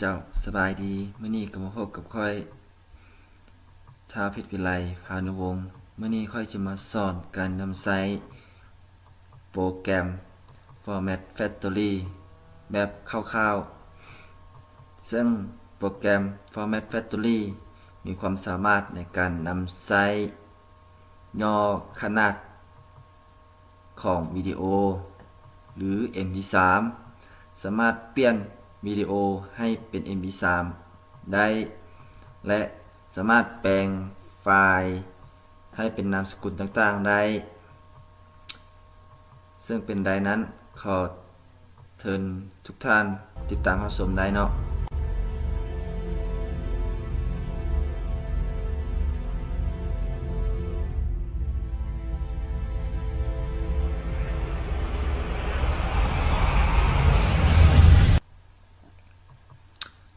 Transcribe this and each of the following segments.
ເຈົ້າ ສະບາຍດີ. ມື້ນີ້ກໍມາພົບກັບຂ້ອຍ ທ້າວ ເພັດວິໄລ ພານຸວົງ. ມື້ນີ້ຂ້ອຍຈະມາສອນການນຳໃຊ້ໂປຣແກຣມ Format Factory ແບບຄ່າວໆ, ເຊິ່ງໂປຣແກຣມ Format Factory ມີຄວາມສາມາດໃນການນຳໃຊ້ຫຍໍ້ຂະໜາດ ຂອງວິດີໂອ ຫຼື ເອັມພີສາມ ສາມາດປ່ຽນວິດີໂອໃຫ້ເປັນເອັມພີສາມໄດ້ ແລະ ສາມາດແປງໄຟລ໌ໃຫ້ເປັນນາມສະກຸນຕ່າງໆໄດ້. ເຊິ່ງເປັນໃດນັ້ນ ຂໍ ເຊີນທຸກທ່ານຕິດຕາມຮັບຊົມໄດ້ເນາະ.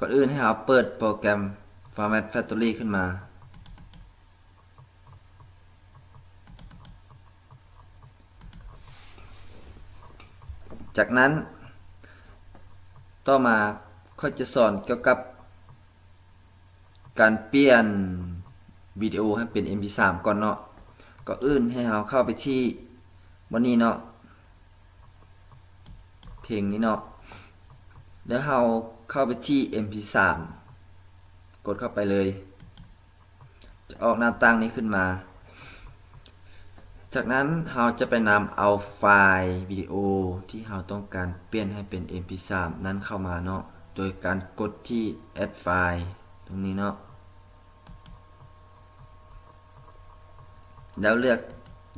ກ່ອນອື່ນໃຫ້ເຮົາເປີດໂປຣແກຣມ Format Factory ຂຶ້ນມາ. ຈາກນັ້ນ ຕໍ່ມາຂ້ອຍຈະສອນກ່ຽວກັບການປ່ຽນວິດີໂອໃຫ້ເປັນເອັມພີສາມກ່ອນເນາະ. ກ່ອນອື່ນໃຫ້ເຮົາເຂົ້າໄປທີ່ບ່ອນນີ້ເນາະ, ເພງນີ້ເນາະ, ແລ້ວເຮົາເຂົ້າໄປທີ່ເອັມພີສາມ, ກົດເຂົ້າໄປເລີຍ. ຈະອອກໜ້າຕ່າງນີ້ຂຶ້ນມາ. ຈາກນັ້ນເຮົາຈະໄປນຳເອົາໄຟລ໌ວິດີໂອທີ່ເຮົາຕ້ອງການປ່ຽນໃຫ້ເປັນເອັມພີສາມນັ້ນເຂົ້າມາເນາະ, ໂດຍການກົດທີ່ Add File ຕົງນີ້ເນາະ, ແລ້ວເລືອກ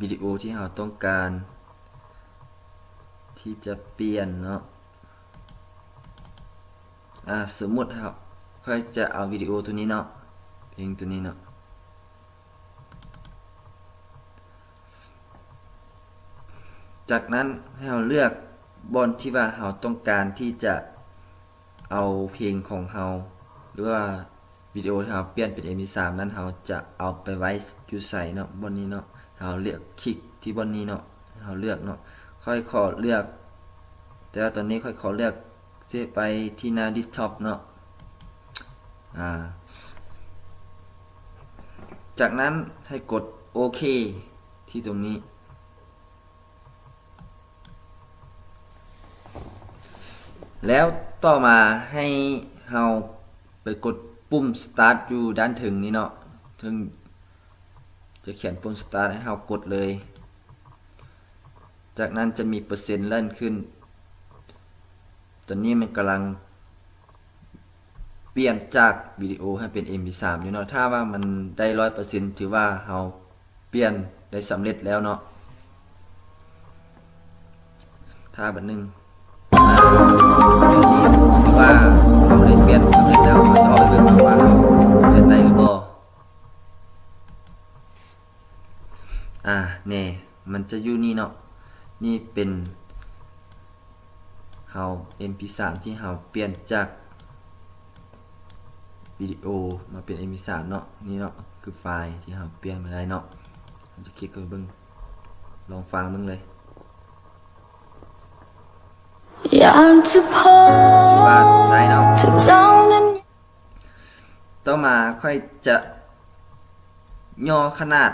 ວິດີໂອທີ່ເຮົາຕ້ອງການທີ່ຈະປ່ຽນເນາະ. ອາ ສົມມຸດເຮົາ ຂ້ອຍຈະເອົາວິດີໂອຕົວນີ້ເນາະ, ເພງຕົວນີ້ເນາະ. ຈາກນັ້ນໃຫ້ເຮົາເລືອກບ່ອນທີ່ວ່າເຮົາຕ້ອງການທີ່ຈະເອົາເພງຂອງເຮົາ ຫຼືວ່າ ວິດີໂອທີ່ເຮົາປ່ຽນເປັນເອັມພີສາມນັ້ນ ເຮົາຈະເອົາໄປໄວ້ຢູ່ໃສເນາະ, ບ່ອນນີ້ເນາະ. ເຮົາເລືອກຄລິກທີ່ບ່ອນນີ້ເນາະ, ເຮົາເລືອກເນາະ. ຂ້ອຍຂໍເລືອກ, ແຕ່ວ່າຕອນນີ້ຂ້ອຍຂໍເລືອກ ຊິໄປທີ່ໜ້າເດັສທັອບເນາະ. ອາ ຈາກນັ້ນໃຫ້ກົດໂອເຄທີ່ຕົງນີ້. ແລ້ວຕໍ່ມາໃຫ້ເຮົາໄປກົດປຸ່ມ Start ຢູ່ດ້ານເທິງນີ້ເນາະ, ເທິງຈະຂຽນປຸ່ມ Start ໃຫ້ເຮົາກົດເລີຍ. ຈາກນັ້ນຈະມີເປີເຊັນເລື່ອນຂຶ້ນ. ຕອນນີ້ມັນກຳລັງ ປ່ຽນຈາກວິດີໂອໃຫ້ເປັນເອັມພີສາມຢູ່ເນາະ. ຖ້າວ່າມັນໄດ້ຮ້ອຍເປີເຊັນ ຖືວ່າເຮົາປ່ຽນໄດ້ສຳເລັດແລ້ວເນາະ. ຖ້າບັດໜຶ່ງ ອາ ອັນນີ້ຖືວ່າເຮົາໄດ້ປ່ຽນສຳເລັດແລ້ວ. ເຮົາຈະອອກໄປເບິ່ງວ່າເຮົາປ່ຽນໄດ້ຫຼືບໍ່. ອາ ແນ່ ມັນຈະຢູ່ນີ້ເນາະ. ນີ້ເປັນ ເຮົາ ເອັມພີສາມ ທີ່ເຮົາປ່ຽນຈາກວິດີໂອມາເປັນເອັມພີສາມເນາະ. ນີ້ເນາະ ຄືໄຟລ໌ທີ່ເຮົາປ່ຽນມາໄດ້ເນາະ. ເຮົາຈະຄລິກເຂົ້າໄປເບິ່ງ, ລອງຟັງເບິ່ງເລີຍ. ຢາກຈະພໍ ຖືວ່າໄດ້ເນາະ. ຈະເຈົ້ານັ້ນ ຕໍ່ມາຂ້ອຍຈະຫຍໍ້ຂະໜາດ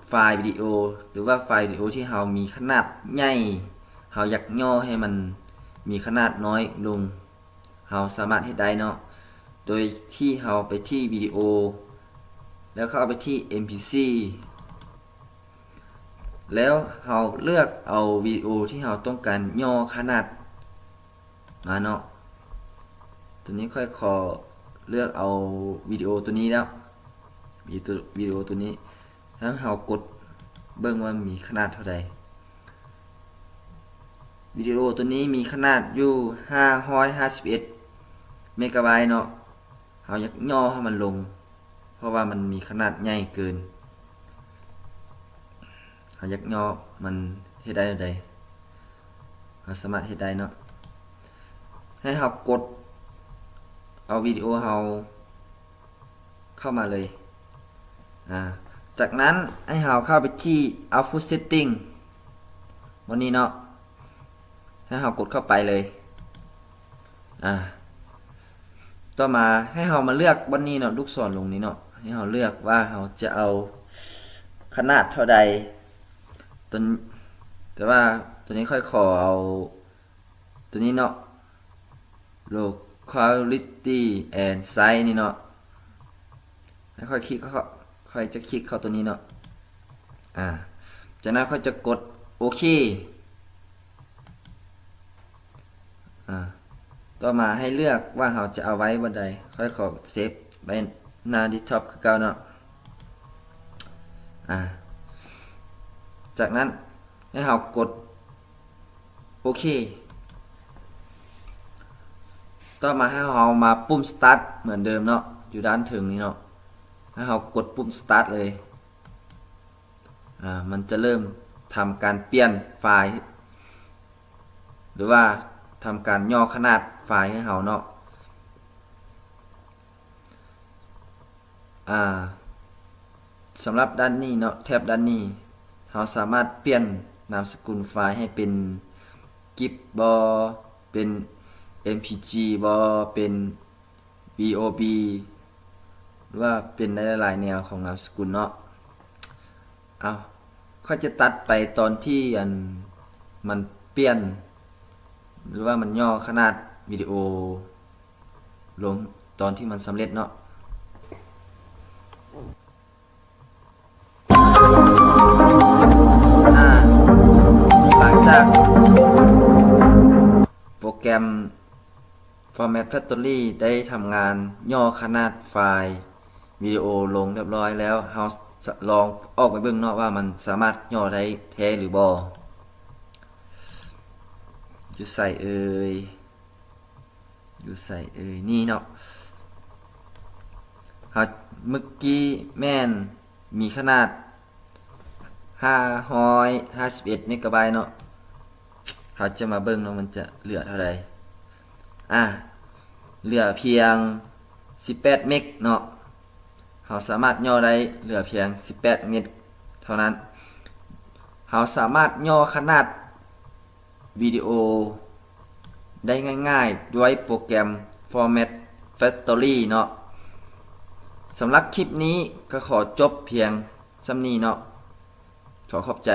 ໄຟລ໌ວິດີໂອ ຫຼືວ່າໄຟລ໌ວິດີໂອທີ່ເຮົາມີຂະໜາດໃຫຍ່, ເຮົາຢາກຫຍໍ້ໃຫ້ມັນມີຂະໜາດນ້ອຍລົງ, ເຮົາສາມາດເຮັດໄດ້ເນາະ ໂດຍທີ່ເຮົາໄປທີ່ວິດີໂອ ແລ້ວເຂົ້າໄປທີ່ເອັມພີສີ່ ແລ້ວເຮົາເລືອກເອົາວິດີໂອທີ່ເຮົາຕ້ອງການຫຍໍ້ຂະໜາດ ມາເນາະ. ຕົວນີ້ຂ້ອຍຂໍເລືອກເອົາວິດີໂອຕົວນີ້ແລ້ວ, ວິດີໂອ ວິດີໂອຕົວນີ້ ແລ້ວເຮົາກົດເບິ່ງວ່າມີຂະໜາດເທົ່າໃດ. ວິດີໂອຕົວນີ້ມີຂະໜາດຢູ່ຫ້າຮ້ອຍຫ້າສິບເອັດເມກາໄບເນາະ, ເຮົາຢາກຫຍໍ້ໃຫ້ມັນລົງ ເພາະວ່າມັນມີຂະໜາດໃຫຍ່ເກີນ. ເຮົາຢາກຫຍໍ້ມັນເຮັດໄດ້ແນວໃດ? ເຮົາສາມາດເຮັດໄດ້ເນາະ. ໃຫ້ເຮົາກົດເອົາວິດີໂອເຮົາເຂົ້າມາເລີຍ. ອາ ຈາກນັ້ນໃຫ້ເຮົາເຂົ້າໄປທີ່ Output Setting ບ່ອນນີ້ເນາະ. ໃຫ້ເຮົາກົດເຂົ້າໄປເລີຍ. ອາ ຕໍ່ມາໃຫ້ເຮົາມາເລືອກບ່ອນນີ້ເນາະ ລູກສອນລົງນີ້ເນາະ ໃຫ້ເຮົາເລືອກວ່າເຮົາຈະເອົາຂະໜາດເທົ່າໃດ. ຕົວ ແຕ່ວ່າຕົວນີ້ຂ້ອຍຂໍເອົາຕົວນີ້ເນາະ Low Quality and Size ນີ້ເນາະ. ໃຫ້ຂ້ອຍຄລິກເຂົ້າ ຂ້ອຍຈະຄລິກເຂົ້າຕົວນີ້ເນາະ. ອາ ຈາກນັ້ນຂ້ອຍຈະກົດໂອເຄ. ອາ ຕໍ່ມາໃຫ້ເລືອກວ່າເຮົາຈະເອົາໄວ້ບ່ອນໃດ. ຂ້ອຍຂໍເຊບໄວ້ໜ້າ desktop ຄືເກົ່າເນາະ. ອາ ຈາກນັ້ນໃຫ້ເຮົາກົດໂອເຄ. ຕໍ່ມາໃຫ້ເຮົາມາປຸ່ມ Start ເໝືອນເດີມເນາະ ຢູ່ດ້ານເທິງນີ້ເນາະ. ໃຫ້ເຮົາກົດປຸ່ມ Start ເລີຍ. ອາ ມັນຈະເລີ່ມທຳການປ່ຽນໄຟລ໌ ຫຼືວ່າທຳການຫຍໍ້ຂະໜາດໄຟລ໌ໃຫ້ເຮົາເນາະ. ອາ ສຳລັບດ້ານນີ້ເນາະ ແຖບດ້ານນີ້ ເຮົາສາມາດປ່ຽນນາມສະກຸນໄຟລ໌ໃຫ້ເປັນ ກິບ ບໍ ເປັນ ເອັມພີຈີ ບໍ ເປັນ ບີໂອບີ ຫຼືວ່າເປັນໄດ້ຫຼາຍແນວຂອງນາມສະກຸນເນາະ. ເອົາ ຂ້ອຍຈະຕັດໄປຕອນທີ່ ອັນ ມັນປ່ຽນ ຫຼືວ່າມັນຫຍໍ້ຂະໜາດວິດີໂອລົງ ຕອນທີ່ມັນສຳເລັດເນາະ. ອາ ຫຼັງຈາກໂປຣແກຣມ Format Factory ໄດ້ທຳງານຫຍໍ້ຂະໜາດໄຟລ໌ວິດີໂອລົງຮຽບຮ້ອຍແລ້ວ, ເຮົາລອງອອກໄປເບິ່ງເນາະວ່າມັນສາມາດຫຍໍ້ໄດ້ແທ້ຫຼືບໍ່. ຢູ່ໃສເອີຍ? ຢູ່ໃສເອີຍ? ນີ້ເນາະ. ເຮົາ ເມື່ອກີ້ແມ່ນມີຂະໜາດຫ້າຮ້ອຍຫ້າສິບເອັດເມກາໄບເນາະ. ເຮົາຈະມາເບິ່ງເນາະ ມັນຈະເຫຼືອເທົ່າໃດ. ອາ ເຫຼືອພຽງສິບແປດເມກເນາະ. ເຮົາສາມາດຫຍໍ້ໄດ້ເຫຼືອພຽງສິບແປດເມກເທົ່ານັ້ນ. ເຮົາສາມາດຫຍໍ້ຂະໜາດ ວິດີໂອໄດ້ງ່າຍໆ ດ້ວຍໂປຣແກຣມ Format Factory ເນາະ. ສຳລັບຄລິບນີ້ກໍຂໍຈົບພຽງສ່ຳນີ້ເນາະ. ຂໍຂອບໃຈ.